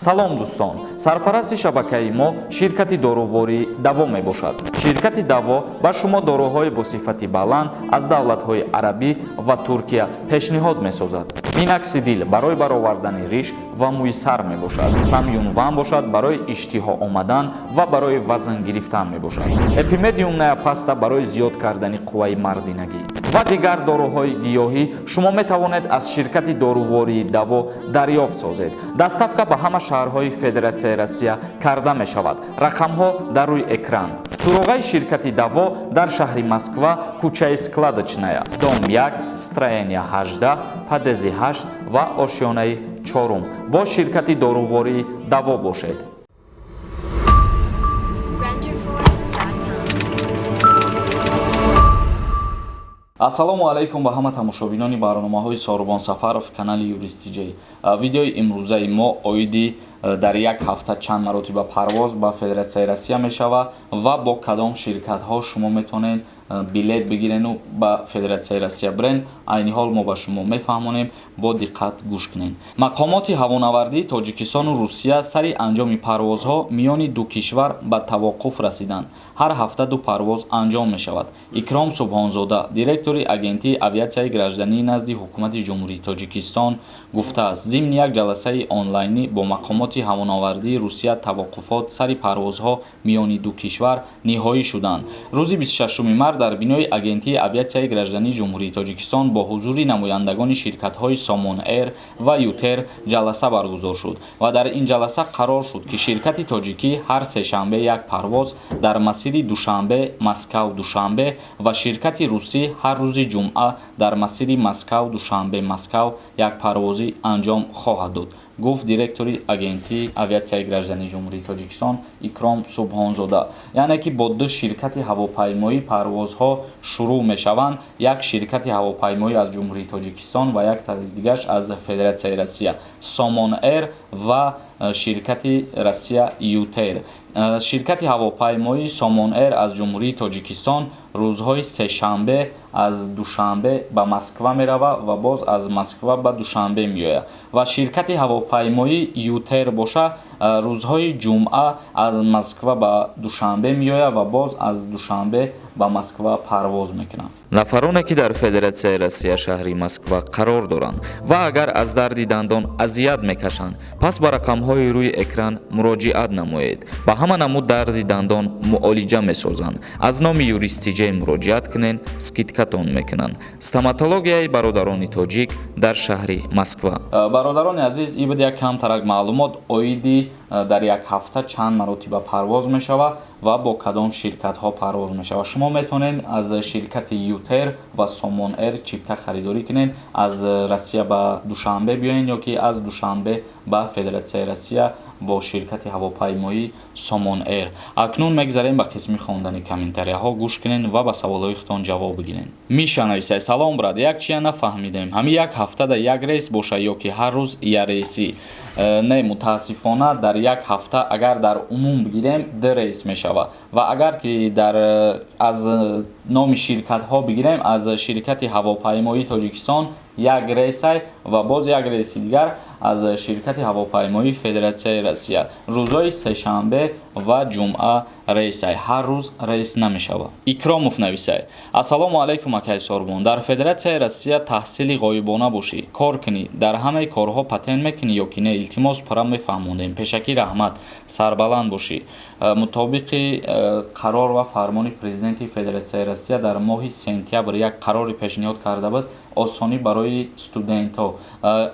Салом, дӯстон! Сарпарасти шабакаи мо ширкати дорувории Даво мебошад. Ширкати Даво ба шумо доруҳои бо сифати баланд аз давлатҳои арабӣ ва Туркия пешниҳод месозад. Миноксидил барои баровардани риш ва мӯи сар мебошад. Самюнван бошад, барои иштиҳо омадан ва барои вазн гирифтан мебошад. Эпимедиумная паста барои зиёд кардани қувваи мардинагӣ ва дигар доруҳои гиёҳӣ шумо метавонед аз ширкати дорувории Даво дарёфт созед. Доставка ба ҳама шаҳрҳои Федератсияи Россия карда мешавад. Рақамҳо дар рӯи экран. Суроғаи ширкати Даво дар шаҳри Москва, кӯчаи Складочная, дом 1, строение 18, подъезди 8 ва ошёнаи чорум. Бо ширкати дорувории Даво бошед. Renderforest.com. Ассалому алайкум ба ҳама тамошобинони барномаҳои Сорубон Сафаров, канали Юристиҷей. Видеои имрӯзаи мо оиди дар як ҳафта чанд маротиба парвоз ба Федератсияи Россия мешавад ва бо кадом ширкатҳо шумо метавонед билет бигирену ба Федератсияи Россия бирен. Айни ҳол мо ба шумо мефаҳмонем, бо диққат гӯш кунед. Мақомоти ҳавонавардии Тоҷикистону Русия сари анҷоми парвозҳо миёни ду кишвар ба тавоқуф расиданд. Ҳар ҳафта ду парвоз анҷом мешавад. Икром Субҳонзода, директори Агентии авиатсияи граждании назди Ҳукумати Ҷумҳурии Тоҷикистон, гуфтааст, зимни як ҷаласаи онлайнӣ бо мақомоти ҳавонавардии Русия тавоқуфот сари парвозҳо миёни ду кишвар ниҳоӣ шуданд. Рӯзи 26 март дар бинои Агентии авиатсияи граждании Ҷумҳурии Тоҷикистон бо ҳузури намояндагони ширкатҳои Сомон Эйр ва Ютер ҷаласа баргузор шуд ва дар ин ҷаласа қарор шуд, ки ширкати тоҷикӣ ҳар сешанбе як парвоз дар масири Душанбе, Москав, Душанбе ва ширкати русӣ ҳар рӯзи ҷумъа дар масири Москав, Душанбе, Москав як парвозӣ анҷом хоҳад дод, гуфт директори Агентии авиатсияи граждании Ҷумҳурии Тоҷикистон Икром Субҳонзода. Яъне ки бо ду ширкати ҳавопаймоӣ парвозҳо шурӯъ мешаванд: як ширкати ҳавопаймоӣ аз Ҷумҳурии Тоҷикистон ва як дигараш аз Федератсияи Россия, Сомон Эйр ва ширкати Россия Ютер. Ширкати ҳавопаймоии Сомон Эйр аз Ҷумҳурии Тоҷикистон рӯзҳои сешанбе аз Душанбе ба Москва меравад ва боз аз Москва ба Душанбе меояд ва ширкати ҳавопаймоии Ютер боша, рӯзҳои ҷумъа аз Москва ба Душанбе меояд ва боз аз Душанбе ба Москва парвоз мекунад. Нафароне, ки дар Федератсияи Россия, шаҳри Москва қарор доранд ва агар аз дарди дандон азият мекашанд, пас ба рақамҳои рӯи экран муроҷиат намоед. Ба ҳама намуд дарди дандон муолиҷа месозанд. Аз номи Юристиҷей муроҷиат кунед, скидкатон мекунанд. Стоматологияи бародарони тоҷик дар шаҳри Москва. Бародарони азиз, ин буд як камтарак маълумот оиди дар як ҳафта чанд маротиба парвоз мешавад ва бо кадом ширкатҳо парвоз мешавад. Шумо метавонед аз ширкати Ютер ва Сомон Эйр чипта харидорӣ кунед, аз Россия ба Душанбе биёед ё ки аз Душанбе ба Федератсияи Россия бо ширкати ҳавопаймоӣ Сомон Эйр. Акнун мегзарем ба қисми хондани комментарияҳо. Гӯш кунед ва ба саволҳои худтон ҷавоб бигиред. Миша нависай: «Салом, брат, як чия нафаҳмидем. Ҳамин як ҳафтада як рейс боша ё ки ҳар рӯз я рейсӣ?» Не, мутаассифона, дар як ҳафта агар дар умум бигирем, ду рейс мешавад ва агар ки дар аз номи ширкатҳо бигирем, аз ширкати ҳавопаймоии Тоҷикистон як рейсай ва боз як рейси дигар аз ширкати ҳавопаймоии Федератсияи Россия. Рӯзҳои сешанбе ва ҷумъа рейсай, ҳар рӯз рейс намешавад. Икромов нависай: «Ассалому алайкум, акай Сорбон. Дар Федератсияи Россия таҳсили ғоибона бошӣ, кор кунӣ, дар ҳамаи корҳо патент мекунӣ ё ки не? Илтимос, пурра мефаҳмондем. Пешакӣ раҳмат, сарбаланд бошӣ». Мутобиқи қарор ва фармони президенти Федератсияи Россия, дар моҳи сентябр як қароре пешниҳод карда буд, осонӣ барои студентҳо.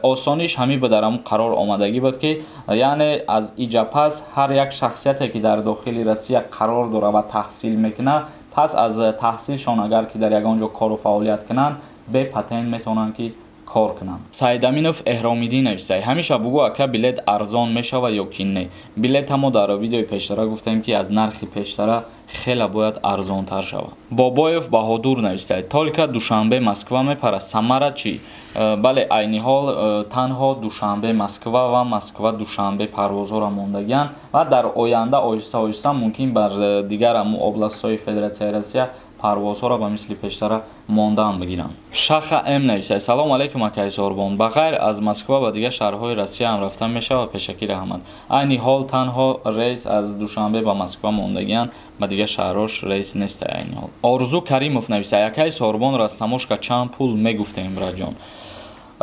Осониш ҳамин ба дар ҳамн қарор омадагӣ буд, ки яъне аз иҷа пас ҳар як шахсияте, ки дар дохили Россия қарор дорад ва таҳсил мекунад, пас аз таҳсилшон агар ки дар ягон ҷо кору фаъолият кунанд, бе патент метавонанд ки кор кунанд. Сайдаминов Эҳромиддин нависай: «Ҳамеша бугӯ, ака, билет арзон мешавад ё ки не?» Билета мо дар видеои пештара гуфтем, ки аз нархи пештара хеле бояд арзонтар шавад. Бобоев Баҳодур навистай: «Только Душанбе Москва мепара, Самара чӣ?» Бале, айни ҳол танҳо Душанбе Москва ва Москва Душанбе парвозҳоро мондагианд ва дар оянда оҳиста оҳиста мумкин бар дигар ҳамун областҳои Федератсияи Россия. Парвозҳоро ба мисли пештара мондан бигиранд. Шаха М нависад: «Салому алайкум, акаи Сорбон. Ба ғайр аз Москва ба дигар шаҳрҳои Россия ҳам рафтан мешавад? Пешакӣ раҳмат». Айни ҳол танҳо рейс аз Душанбе ба Москва мондагианд, ба дигар шаҳрҳош рейс неста айни ҳол. Орзу Каримов нависад: «Акаи Сорбон, растаможка чанд пул мегуфтем, браҷон?»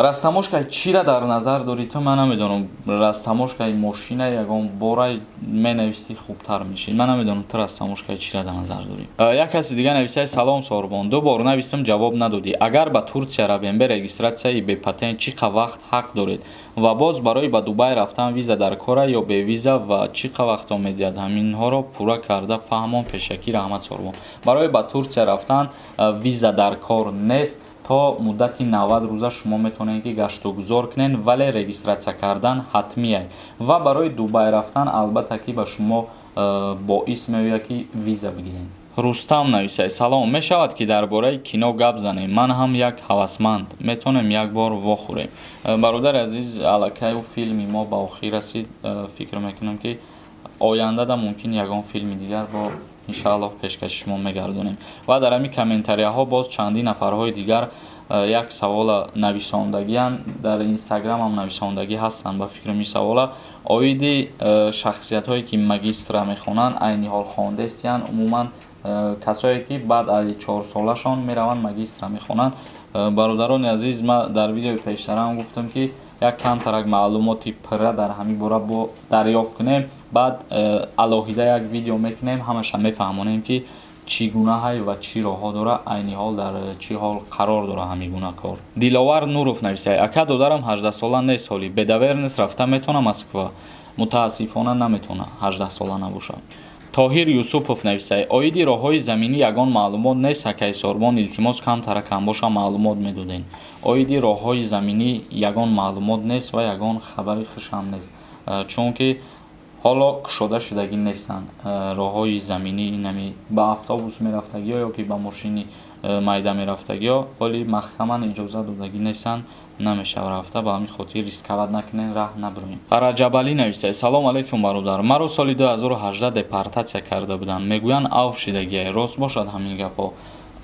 Растаможкаи чира дар назар дорӣ ту, ман намедонам. Растаможкаи мошина, ягон борай менависӣ, хубтар мешид. Ман намедонам, ту растаможкаи чира дар назар дорӣ. Як каси дига нависай: «Салом, Сорбон, ду бор нависам, ҷавоб надодӣ. Агар ба Турсия равем, бе регистратсияи бепатент чӣ қа вақт ҳақ доред? Ва боз барои ба Дубай рафтан виза дар кора ё бевиза ва чӣ қа вақтҳо медиҳад? Ҳаминҳоро пурра карда фаҳмон. Пешакӣ раҳмат, Сорбон». Барои ба Турсия рафтан виза дар кор нест. То муддати 90 рӯза шумо метавонед, ки гаштугузор кунед, вале регистратсия кардан ҳатмие. Ва барои Дубай рафтан, албатта, ки ба шумо боис меояд, ки виза бигиред. Рустам нависад: «Салом, мешавад, ки дар бораи кино гап занем? Ман ҳам як ҳавасманд, метавонем як бор вохӯрем?» Бародари азиз, аллакай филми мо ба охир расид. Фикр мекунам, ки ояндада мумкин ягон филми дигар бо иншааллоҳ пешкаши шумо мегардонем. Ва дар ҳамин комментарияҳо боз чандин нафарҳои дигар як савола нависондагианд, дар Инстаграмам нависондагӣ ҳастанд. Ба фикрам, ин савола оиди шахсиятҳое, ки магистра мехонанд, айни ҳол хондестиянд, умуман касое, ки баъд аз 4 солашон мераванд, магистра мехонанд. Бародарони азиз, ман дар видеои пештараам гуфтам, ки як камтарак маълумоти пурра дар ҳамин бора бо дарёфт кунем, баъд алоҳида як видео мекунем, ҳамаша мефаҳмонем, ки чӣ гунаҳай ва чӣ роҳҳо дора, айни ҳол дар чӣ ҳол қарор дора ҳамин гуна кор. Диловар Нуров нависад: «Ака, додарам 18сола нест ҳолӣ, бе доверенность рафта метавона Москва?» Мутаассифона, наметавона, 18сола набошад. Тоҳир Юсупов нависад: «Оиди роҳҳои заминӣ ягон маълумот нест, акаи Сорбон? Илтимос, камтара кам боша, маълумот медодем». Оиди роҳҳои заминӣ ягон маълумот нест ва ягон хабари хушам нест, чунки ҳоло кушода шудагӣ нестанд роҳҳои заминӣ. Инами ба автобус мерафтагиҳо ё ки ба мошини майда мерафтагиҳо ҳоли маҳкаман иҷоза додагӣ нестанд, намешава рафта. Ба ҳамин хотир рисковать накунем, раҳ набироем. Раҷабалӣ нависад: «Салом алайкум, бародар. Маро соли 2018 депортатсия карда буданд, мегӯянд, авф шидагиай. Рост бошад ҳамин гапҳо?»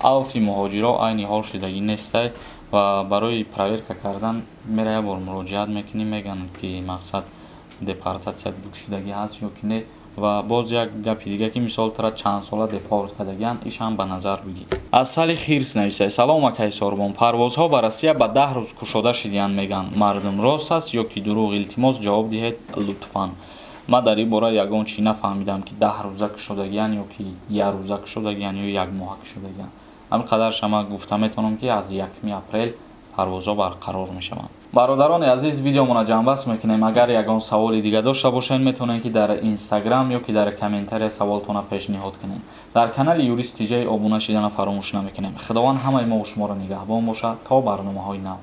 Авфи муҳоҷиро айни ҳол шидагӣ нестай ва барои проверка кардан мера, як бор муроҷиат мекунӣ, мегӯянд, ки мақсад депортатсия шудагӣ ҳаст ё ки не. Ва боз як гапи дига, ки мисол тара чанд сола депорт кардагианд, ишам ба назар бигир. Асали Хирс нависад: «Салом, акаи Сорбон. Парвозҳо ба Россия ба 10 рӯз кушода шидиянд, мегӯянд мардум. Рост аст ё ки дурӯғ? Илтимос, ҷавоб диҳед лутфан». Ман дар ин бора ягон чӣ нафаҳмидам, ки 10 рӯза кушодагианд ё ки як рӯза кушодагианд ё як моҳа кушодагианд. Ҳамин қадарша ман гуфта метавонам, ки аз 1 апрел парвозҳо барқарор мешаванд. Бародарони азиз, видеомона ҷамъбаст мекунем. Агар ягон саволи дига дошта бошед, метавонед, ки дар Инстаграм ё ки дар комментария саволтона пешниҳод кунед. Дар канали Юрист Тиҷай обуна шидана фаромӯш намекунем. Худованд ҳамаи мову шуморо нигаҳбон бошад. То барномаҳои нав.